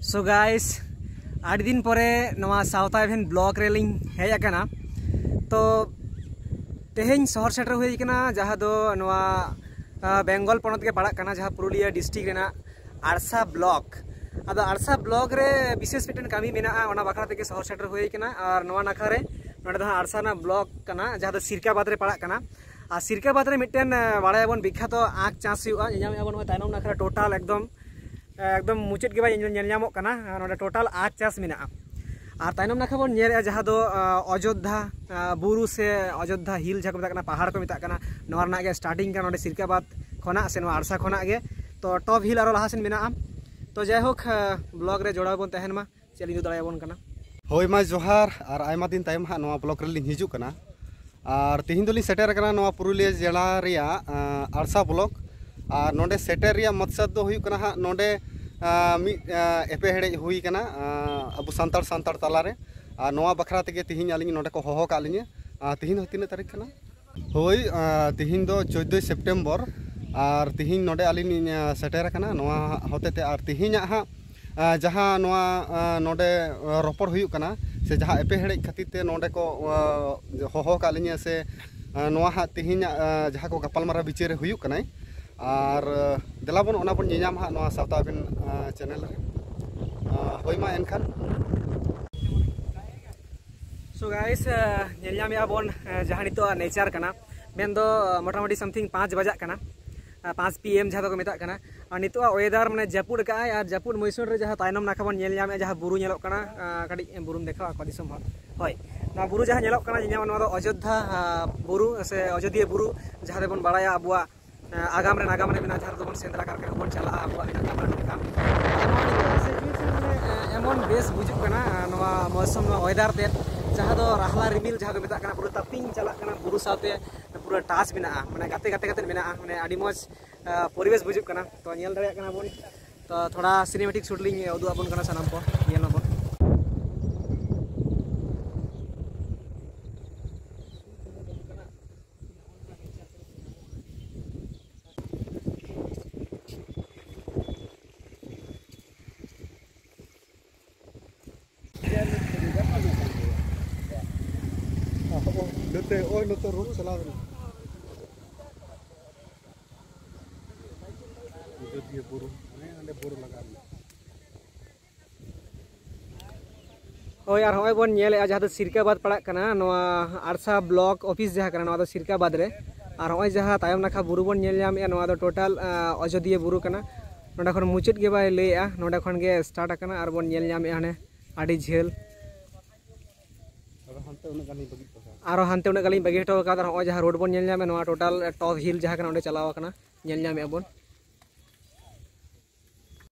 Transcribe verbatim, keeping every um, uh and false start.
So guys, ᱟᱹᱰᱤ ᱫᱤᱱ ᱯᱚᱨᱮ ᱱᱚᱣᱟ ᱥᱟᱶᱛᱟ ᱮᱵᱷᱮᱱ ᱵᱞᱚᱜ ᱨᱮᱞᱤᱧ ᱦᱮᱡ ᱟᱠᱟᱱᱟ᱾ ᱛᱚ ᱛᱮᱦᱮᱧ ᱥᱚᱦᱚᱨ ᱥᱮᱴᱮᱨ ᱦᱩᱭ ᱟᱠᱟᱱᱟ, ᱡᱟᱦᱟᱸ ᱫᱚ ᱱᱚᱣᱟ ᱵᱮᱝᱜᱚᱞ ᱯᱚᱱᱚᱛ ᱜᱮ ᱯᱟᱲᱟᱜ ᱠᱟᱱᱟ, ᱡᱟᱦᱟᱸ ᱯᱩᱨᱩᱞᱤᱭᱟᱹ ᱰᱤᱥᱴᱨᱤᱠᱴ ᱨᱮᱱᱟᱜ ᱟᱲᱥᱟ ᱵᱞᱚᱠ᱾ ᱟᱫᱚ ᱟᱲᱥᱟ ᱵᱞᱚᱠ ᱨᱮ ᱵᱤᱥᱮᱥ ᱢᱤᱫᱴᱮᱱ ᱠᱟᱹᱢᱤ ᱢᱮᱱᱟᱜᱼᱟ, ᱚᱱᱟ ᱵᱟᱠᱷᱨᱟ ᱛᱮᱜᱮ ᱥᱚᱦᱚᱨ ᱥᱮᱴᱮᱨ ᱦᱩᱭ ᱟᱠᱟᱱᱟ᱾ ᱟᱨ ᱱᱚᱣᱟ ᱱᱟᱠᱷᱟ ᱨᱮ ᱱᱚᱰᱮ ᱫᱚ ᱦᱟᱸᱜ ᱟᱲᱥᱟ ᱨᱮᱱᱟᱜ ᱵᱞᱚᱠ ᱠᱟᱱᱟ, ᱡᱟᱦᱟᱸ ᱫᱚ ᱥᱤᱨᱠᱟᱵᱟᱫᱽ ᱨᱮ ᱯᱟᱲᱟᱜ ᱠᱟᱱᱟ᱾ ᱟᱨ ᱥᱤᱨᱠᱟᱵᱟᱫᱽ ᱨᱮ ᱢᱤᱫᱴᱮᱱ ᱵᱟᱲᱟᱭᱟᱵᱚᱱ ᱵᱤᱠᱠᱷᱟᱛᱚ ᱟᱸᱠ ᱪᱟᱥ ᱦᱩᱭᱩᱜᱼᱟ᱾ ᱧᱮᱞ ᱧᱟᱢᱮᱫᱼᱟ ᱵᱚᱱ ᱱᱚᱜᱼᱚᱭ ᱛᱟᱭᱱᱚᱢ ᱱᱟᱠᱷᱟ ᱨᱮ ᱴᱳᱴᱟᱞ ᱮᱠᱫᱚᱢ ᱮᱠᱫᱚᱢ ᱢᱩᱪᱟᱹᱫ ᱜᱮ ᱵᱟᱭ ᱧᱮᱞ ᱧᱮᱞ ᱧᱟᱢᱚᱜ ᱠᱟᱱᱟ᱾ ᱱᱚᱰᱮ ᱴᱳᱴᱟᱞ ᱟᱸᱠ ᱪᱟᱥ ᱢᱮᱱᱟᱜᱼᱟ᱾ ᱟᱨ ᱛᱟᱭᱱᱚᱢ ᱱᱟᱠᱷᱟ ᱵᱚᱱ ᱧᱮᱞᱮᱫᱼᱟ ᱡᱟᱦᱟᱸ ᱫᱚ ᱚᱡᱳᱫᱽᱫᱷᱟ ᱵᱩᱨᱩ ᱥᱮ ᱚᱡᱳᱫᱽᱫᱷᱟ ᱦᱤᱞ ᱡᱟᱦᱟᱸ ᱠᱚ ᱢᱮᱛᱟᱜ ᱠᱟᱱᱟ, ᱯᱟᱦᱟᱲ ᱠᱚ ᱢᱮᱛᱟᱜ ᱠᱟᱱᱟ, ᱱᱚᱣᱟ ᱨᱮᱱᱟᱜ ᱜᱮ ᱥᱴᱟᱨᱴᱤᱝ ᱠᱟᱱᱟ ᱱᱚᱰᱮ ᱥᱤᱨᱠᱟᱵᱟᱫᱽ ᱠᱷᱚᱱᱟᱜ ᱥᱮ ᱱᱚᱣᱟ ᱟᱲᱥᱟ ᱠᱷᱚᱱᱟᱜ ᱜᱮ᱾ ᱛᱚ ᱴᱚᱯ ᱦᱤᱞ ᱟᱨᱚ ᱞᱟᱦᱟ ᱥᱮᱱ ᱢᱮᱱᱟᱜᱼᱟ᱾ ᱛᱚ ᱡᱟᱭᱦᱳᱠ, ᱵᱞᱚᱜ ᱨᱮ ᱡᱚᱲᱟᱣ ᱵᱚᱱ ᱛᱟᱦᱮᱱ ᱢᱟ᱾ ᱪᱮᱫ ᱞᱤᱧ ᱩᱫᱩᱜ ᱫᱟᱲᱮᱭᱟᱵᱚᱱ ᱠᱟᱱᱟ? ᱦᱳᱭ ᱢᱟ ᱡᱚᱦᱟᱨ, ᱟᱨ ᱟᱭᱢᱟ ᱫᱤᱱ ᱛᱟᱭᱚᱢ ᱦᱟᱸᱜ ᱱᱚᱣᱟ ᱵᱞᱚᱜ ᱨᱮᱞᱤᱧ ᱦᱤᱡᱩᱜ ᱠᱟᱱᱟ᱾ ᱟᱨ ᱛᱤᱦᱤᱧ ᱫᱚᱞᱤᱧ ᱥᱮᱴᱮᱨ ᱟᱠᱟᱱᱟ ᱱᱚᱣᱟ ᱯᱩᱨᱩᱞᱤᱭᱟᱹ ᱡᱮᱞᱟ ᱨᱮᱭᱟᱜ ᱟᱲᱥᱟ ᱵᱞᱚᱠ᱾ ᱟᱨ ᱱᱚᱰᱮ ᱥᱮᱴᱮᱨ ᱨᱮᱭᱟᱜ ᱢᱚᱠᱥᱚᱫ ᱫᱚ ᱦᱩᱭᱩᱜ ᱠᱟᱱᱟ ᱦᱟᱸᱜ ᱱᱚᱰᱮ ᱢᱤᱫ ᱮᱯᱮᱦᱮᱲᱮᱡ ᱦᱩᱭ ᱠᱟᱱᱟ ᱟᱵᱚ ᱥᱟᱱᱛᱟᱲ ᱥᱟᱱᱛᱟᱲ ᱛᱟᱞᱟᱨᱮ᱾ ᱟᱨ ᱱᱚᱣᱟ ᱵᱟᱠᱷᱨᱟ ᱛᱮᱜᱮ ᱛᱤᱦᱤᱧ ᱟᱹᱞᱤᱧ ᱱᱚᱰᱮ ᱠᱚ ᱦᱚᱦᱚ ᱠᱟᱜ ᱞᱤᱧᱟᱹ᱾ ᱟᱨ ᱛᱤᱦᱤᱧ ᱫᱚ ᱛᱤᱱᱟᱹᱜ ᱛᱟᱹᱨᱤᱠᱷ ᱠᱟᱱᱟ? ᱦᱳᱭ, ᱛᱤᱦᱤᱧ ᱫᱚ ᱪᱳᱫᱽᱫᱳᱭ ᱥᱮᱯᱴᱮᱢᱵᱚᱨ᱾ ᱟᱨ ᱛᱤᱦᱤᱧ ᱱᱚᱰᱮ ᱟᱹᱞᱤᱧ ᱞᱤᱧ ᱥᱮᱴᱮᱨ ᱟᱠᱟᱱᱟ ᱱᱚᱣᱟ ᱦᱚᱛᱮᱛᱮ᱾ ᱟᱨ ᱛᱤᱦᱤᱧᱟᱜ ᱦᱟᱸᱜ ᱡᱟᱦᱟᱸ ᱱᱚᱣᱟ ᱱᱚᱰᱮ ᱨᱚᱯᱚᱲ ᱦᱩᱭᱩᱜ ᱠᱟᱱᱟ ᱥᱮ ᱡᱟᱦᱟᱸ ᱮᱯᱮᱦᱮᱲᱮᱡ ᱠᱷᱟᱹᱛᱤᱨ ᱛᱮ ᱱᱚᱰᱮ ᱠᱚ ᱦᱚᱦᱚ ᱟᱠᱟᱫ ᱞᱤᱧᱟᱹ ᱥᱮ ᱱᱚᱣᱟ ᱦᱟᱸᱜ ᱛᱤᱦᱤᱧᱟᱜ ᱡᱟᱦᱟᱸ ᱠᱚ ᱜᱟᱯᱟᱞᱢᱟᱨᱟᱣ ᱵᱤᱪᱟᱹᱨ ᱨᱮ ᱦᱩᱭᱩᱜ ᱠᱟᱱᱟᱭ᱾ ᱟᱨ ᱫᱮᱞᱟ ᱵᱚᱱ ᱚᱱᱟ ᱵᱚᱱ ᱧᱮᱧᱟᱢ ᱦᱟᱸᱜ ᱱᱚᱣᱟ ᱥᱟᱶᱛᱟ ᱟᱵᱮᱱ ᱪᱮᱱᱮᱞ ᱨᱮ᱾ ᱦᱳᱭ ᱢᱟ ᱮᱱᱠᱷᱟᱱ᱾ So guys, ᱧᱮᱞ ᱧᱟᱢᱮᱫᱼᱟ ᱵᱚᱱ ᱡᱟᱦᱟᱸ ᱱᱤᱛᱚᱜ ᱱᱮᱪᱟᱨ ᱠᱟᱱᱟ, ᱢᱮᱱᱫᱚ ᱢᱚᱴᱟᱢᱩᱴᱤ ᱥᱟᱢᱛᱷᱤᱝ ᱯᱟᱸᱪ ᱵᱟᱡᱟᱜ ᱠᱟᱱᱟ, ᱯᱟᱸᱪ ᱯᱤ ᱮᱢ ᱡᱟᱦᱟᱸ ᱫᱚᱠᱚ ᱢᱮᱛᱟᱜ ᱠᱟᱱᱟ᱾ ᱟᱨ ᱱᱤᱛᱚᱜ ᱚᱭᱮᱫᱟᱨ ᱢᱟᱱᱮ ᱡᱟᱹᱯᱩᱫ ᱟᱠᱟᱫᱼᱟᱭ, ᱟᱨ ᱡᱟᱹᱯᱩᱫ ᱢᱚᱭᱥᱩᱢ ᱨᱮ ᱡᱟᱦᱟᱸ ᱛᱟᱭᱱᱚᱢ ᱱᱟᱠᱷᱟ ᱵᱚᱱ ᱧᱮᱞ ᱧᱟᱢᱮᱫᱼᱟ, ᱡᱟᱦᱟᱸ ᱵᱩᱨᱩ ᱧᱮᱞᱚᱜ ᱠᱟᱱᱟ, ᱠᱟᱹᱴᱤᱡ ᱵᱩᱨᱩᱢ ᱫᱮᱠᱷᱟᱣᱟ ᱟᱠᱚ ᱫᱤᱥᱚᱢ ᱦᱚᱲ᱾ ᱦᱳᱭ, ᱱᱚᱣᱟ ᱵᱩᱨᱩ ᱡᱟᱦᱟᱸ ᱧᱮᱞᱚᱜ ᱠᱟᱱᱟ, ᱧᱮᱞ ᱧᱟᱢᱚᱜ, ᱱᱚᱣᱟ ᱫᱚ ᱚᱡᱳᱫᱽᱫᱷᱟ ᱵᱩᱨᱩ ᱥᱮ ᱟᱡᱚᱫᱤᱭᱟᱹ ᱵᱩᱨᱩ, ᱡᱟᱦᱟᱸ ᱫᱚᱵᱚᱱ ᱵᱟᱲᱟᱭᱟ ᱟᱵᱚᱣᱟᱜ ᱟᱜᱟᱢ ᱨᱮ ᱱᱟᱜᱟᱢ ᱨᱮ ᱢᱮᱱᱟᱜᱼᱟ, ᱡᱟᱦᱟᱸ ᱨᱮᱫᱚ ᱵᱚᱱ ᱥᱮᱸᱫᱽᱨᱟ ᱠᱟᱨᱠᱟ ᱵᱚᱱ ᱪᱟᱞᱟᱜᱼᱟ ᱟᱵᱚᱣᱟᱜ ᱢᱮᱱᱟᱜ ᱛᱟᱵᱚᱱᱟ ᱱᱚᱝᱠᱟ᱾ ᱟᱨ ᱱᱚᱣᱟ ᱱᱤᱛᱚᱜ situation ᱨᱮ ᱮᱢᱚᱱ ᱵᱮᱥ ᱵᱩᱡᱩᱜ ᱠᱟᱱᱟ ᱱᱚᱣᱟ ᱢᱚᱣᱥᱚᱢ, ᱱᱚᱣᱟ ᱚᱭᱮᱫᱟᱨ ᱛᱮ, ᱡᱟᱦᱟᱸ ᱫᱚ ᱨᱟᱦᱞᱟ ᱨᱤᱢᱤᱞ ᱡᱟᱦᱟᱸ ᱠᱚ ᱢᱮᱛᱟᱜ ᱠᱟᱱᱟ, ᱯᱩᱨᱟᱹ ᱛᱟᱹᱯᱤᱧ ᱪᱟᱞᱟᱜ ᱠᱟᱱᱟ ᱵᱩᱨᱩ ᱥᱟᱶᱛᱮ, ᱯᱩᱨᱟᱹ ᱴᱟᱪ ᱢᱮᱱᱟᱜᱼᱟ, ᱢᱟᱱᱮ ᱜᱟᱛᱮ ᱜᱟᱛᱮ ᱠᱟᱛᱮ ᱢᱮᱱᱟᱜᱼᱟ, ᱢᱟᱱᱮ ᱟᱹᱰᱤ ᱢᱚᱡᱽ ᱯᱚᱨᱤᱵᱮᱥ ᱵᱩᱡᱩᱜ ᱠᱟᱱᱟ᱾ ᱛᱚ ᱧᱮᱞ ᱫᱟᱲᱮᱭᱟᱜ ᱠᱟᱱᱟ ᱵᱚᱱ, ᱛᱚ ᱛᱷᱚᱲᱟ ᱥᱤᱱᱮᱢᱮᱴᱤᱠ ᱥᱩᱴ ᱞᱤᱧ ᱩᱫᱩᱜ ᱟᱵᱚᱱ ᱠᱟᱱᱟ ᱥᱟᱱᱟᱢ ᱠᱚ, ᱧᱮᱞ ᱟᱵᱚᱱ᱾ ᱱᱚᱛᱮ, ᱳᱭ ᱱᱚᱛᱮ ᱨᱳᱰ ᱪᱟᱞᱟᱣ ᱮᱱᱟ᱾ ᱟᱡᱚᱫᱤᱭᱟᱹ ᱵᱩᱨᱩ, ᱚᱱᱮ ᱚᱸᱰᱮ ᱵᱩᱨᱩ ᱞᱟᱜᱟᱣ ᱢᱮᱱᱟᱜᱼᱟ᱾ ᱦᱳᱭ, ᱟᱨ ᱦᱚᱸᱜᱼᱚᱭ ᱵᱚᱱ ᱧᱮᱞᱮᱫᱼᱟ, ᱡᱟᱦᱟᱸ ᱫᱚ ᱥᱤᱨᱠᱟᱵᱟᱫᱽ ᱯᱟᱲᱟᱜ ᱠᱟᱱᱟ, ᱱᱚᱣᱟ ᱟᱲᱥᱟ ᱵᱞᱚᱠ ᱚᱯᱷᱤᱥ ᱡᱟᱦᱟᱸ ᱠᱟᱱᱟ, ᱱᱚᱣᱟ ᱫᱚ ᱥᱤᱨᱠᱟᱵᱟᱫᱽ ᱨᱮ᱾ ᱟᱨ ᱦᱚᱸᱜᱼᱚᱭ ᱡᱟᱦᱟᱸ ᱛᱟᱭᱚᱢ ᱱᱟᱠᱷᱟ ᱵᱩᱨᱩ ᱵᱚᱱ ᱧᱮᱞ ᱧᱟᱢᱮᱫᱼᱟ, ᱱᱚᱣᱟ ᱫᱚ ᱴᱳᱴᱟᱞ ᱟᱡᱚᱫᱤᱭᱟᱹ ᱵᱩᱨᱩ ᱠᱟᱱᱟ᱾ ᱱᱚᱸᱰᱮ ᱠᱷᱚᱱ ᱢᱩᱪᱟᱹᱫ ᱜᱮ ᱵᱟᱭ ᱞᱟᱹᱭᱮᱫᱼᱟ, ᱱᱚᱸᱰᱮ ᱠᱷᱚᱱ ᱜᱮ ᱥᱴᱟᱨᱴ ᱟᱠᱟᱱᱟ᱾ ᱟᱨ ᱵᱚᱱ ᱧᱮᱞ ᱧᱟᱢᱮᱫᱼᱟ ᱦᱟᱱᱮ ᱟᱹᱰᱤ ᱡᱷᱟᱹᱞ᱾ ᱟᱨᱚ ᱦᱟᱱᱛᱮ ᱩᱱᱟᱹᱜ ᱜᱟᱱᱤᱧ ᱵᱟᱹᱜᱤ ᱦᱚᱴᱚ ᱠᱟᱜᱼᱟ᱾ ᱟᱨᱚ ᱦᱟᱱᱛᱮ ᱩᱱᱟᱹᱜ ᱜᱟᱱᱤᱧ ᱵᱟᱹᱜᱤ ᱦᱚᱴᱚ ᱠᱟᱫᱟ᱾ ᱟᱨ ᱦᱚᱸᱜᱼᱚᱭ ᱡᱟᱦᱟᱸ ᱨᱳᱰ ᱵᱚᱱ ᱧᱮᱞ ᱧᱟᱢᱮᱫᱼᱟ, ᱱᱚᱣᱟ ᱴᱳᱴᱟᱞ ᱴᱚᱯ ᱦᱤᱞ ᱡᱟᱦᱟᱸ ᱠᱟᱱᱟ, ᱚᱸᱰᱮ ᱪᱟᱞᱟᱣ ᱟᱠᱟᱱᱟ, ᱧᱮᱞ ᱧᱟᱢᱮᱫᱼᱟ ᱵᱚᱱ᱾